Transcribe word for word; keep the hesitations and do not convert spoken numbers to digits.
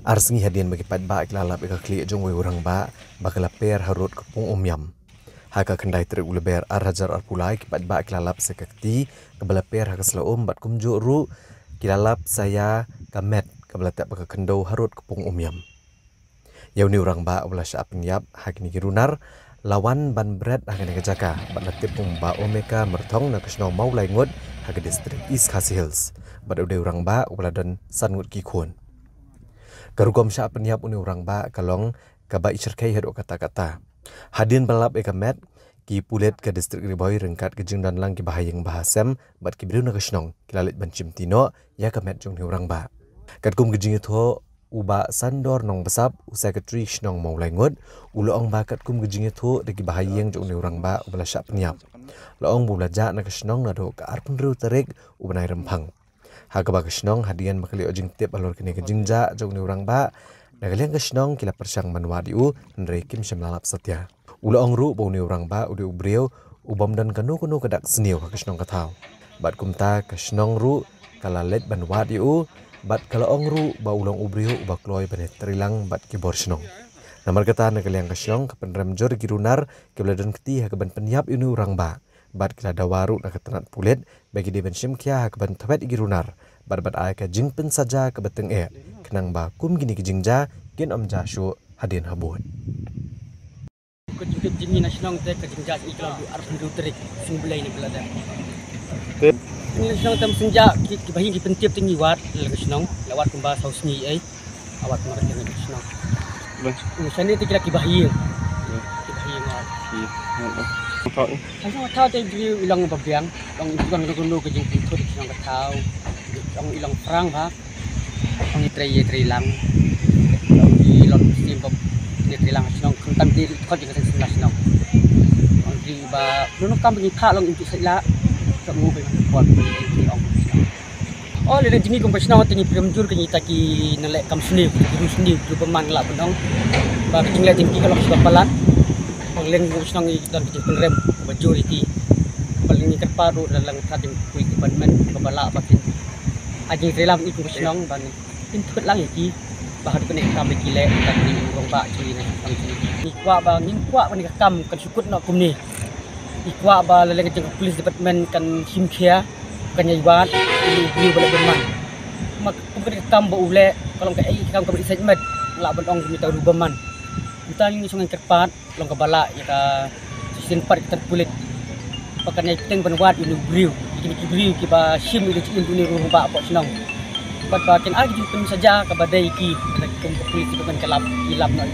Ar sngi hadien ba ki paidbah ki la lap ïa ka khlieh jong uwei u rangbah ba ka la per harud ka pung Umiam. Ha ka khyndai tarik u Lber ar hajar arphew lai, ki paidbah ki la lap sa ka kti kaba la per ha ka sla um bad kumjuh ruh ki la lap sa ïa ka met kaba la tep ha ka khyndew harud ka pung Umiam. Ïa une u rangbah uba la shah pynïap ha kine ki runar la wan ban bret ha kane ka jaka bad la tip kum u Bah Omeka Myrthong na ka shnong Mawlaingut ha ka distrik East Khasi Hills, bad u dei u rangbah uba la don san ngut ki khun. Ka rukom shah pynïap une u rangbah ka long kaba i shyrkhei haduh katta katta. Hadien ba la lap ïa ka met, ki pulit ka distrik Ri Bhoi ryngkat ka jingdon lang ki bahaïing bahasem bad ki briew na ka shnong ki la leit ban shimti noh ïa ka met jong une u rangbah. Katkum ka jingïathuh u Bah Sandor Nongbsap, u Secretary shnong Mawlaingut, u la ong ba katkum ka jingïathuh da ki bahaïing jong une u rangbah uba la shah pynïap, la ong ba u la jah na ka shnong naduh ka arphew hynriew tarik u bnai Rymphang. Ha kaba ka shnong hadien ba ka la ïoh jingtip halor kane ka jingjah jong une u rangbah, na ka liang ka shnong ki la pyrshang ban wad ïa u, hynrei kim shym la lap satia. U la ong ruh ba une u rangbah u dei u briew u bym don kano kano ka dak sniew ha ka shnong ka thaw. Bad kumta ka shnong ruh ka la leit ban wad ïa u, bad ka la ong ruh ba u long u briew uba kloi ban ïatreilang bad ki bor shnong. Namar kata na ka liang ka shnong ka pynrem jur ïa ki runar kiba la don kti ha kaban pynïap ïa une u rangbah. Bad ki la dawa ruh na ka tnat pulit ba ki dei ban shim khia ha kaban thwet ïa ki runar bad ban ai ka jingpynsaja kaba tyngeh, khnang ba kum kine ki jingjah kin ym jia shuh hadien habud. Ka jingtip jong ngi na shnong te ka jingjah jong ngi ka la dei arphew hynriew tarik, sngi Blei ne ba la dep. Tip. Ngi na shnong te mynsngi ki, ki bahaïing ki pyntip te ngi wad, la ka shnong, la wad kumba saw sngi ei. Awat mar kene ka shnong. Bas. Shane te ki la ki bahaïing. Ki bahaïing awat. Ki. Thaw. Thaw te ji i long ba biang, long i long ka jingpynthut shnong ka thaw. Long i long prang ba. Long i trei, i trei lang. Long i long sim ba i trei lang shnong, khamtam te i khot i ka seng seng la shnong. Long i ba, long kam i pha long i tu sai la. Ka mu ba i pon i long shnong. O, lada jong ngi kum ka shnong te ngi pyrem jur ka ngi ta ki nongleh kam sniew, ki ru sniew, ki ru bymman, lah ban ong ba ka jingleh jong ki ka long shuwa palat. Ba leng kum ka shnong ngi don ka jingpynrem ba jur ïa ki. Ba leng ngi kyrpad ruh da leng ka jingpui ki ban men ba ba lah ba kin ai jingtrei lang ïa kum ka shnong ban pynthut lang ïa ki. Ba haduh kane ka kam ba ki leh ka ki rangbah ki ne kam ki. Ngi kwah ba, ngi kwah ba kane ka kam kan shu kut noh kumne. Ngi kwah ba la leng ka jong ka police department kan shim khia, kan ïai wad ïa u briew ba leh bymman. Ma kum kane ka kam ba u leh ka long kaei ka kam kaba ïeit met, lah ban ong kumta ru bymman. Kumta ngi shu ngan kyrpad long kaba lah ïa ka shisien pat ka tnat pulit ba kan ïai bteng ban wad ïa une u briew, ïa kine ki briew kiba shim ïa ka jingim une u rangbah hapoh shnong. Bad ba kin ai ka jingpynsaja kaba dei ïa ki, kum ka police department ka lap, ki lap noh.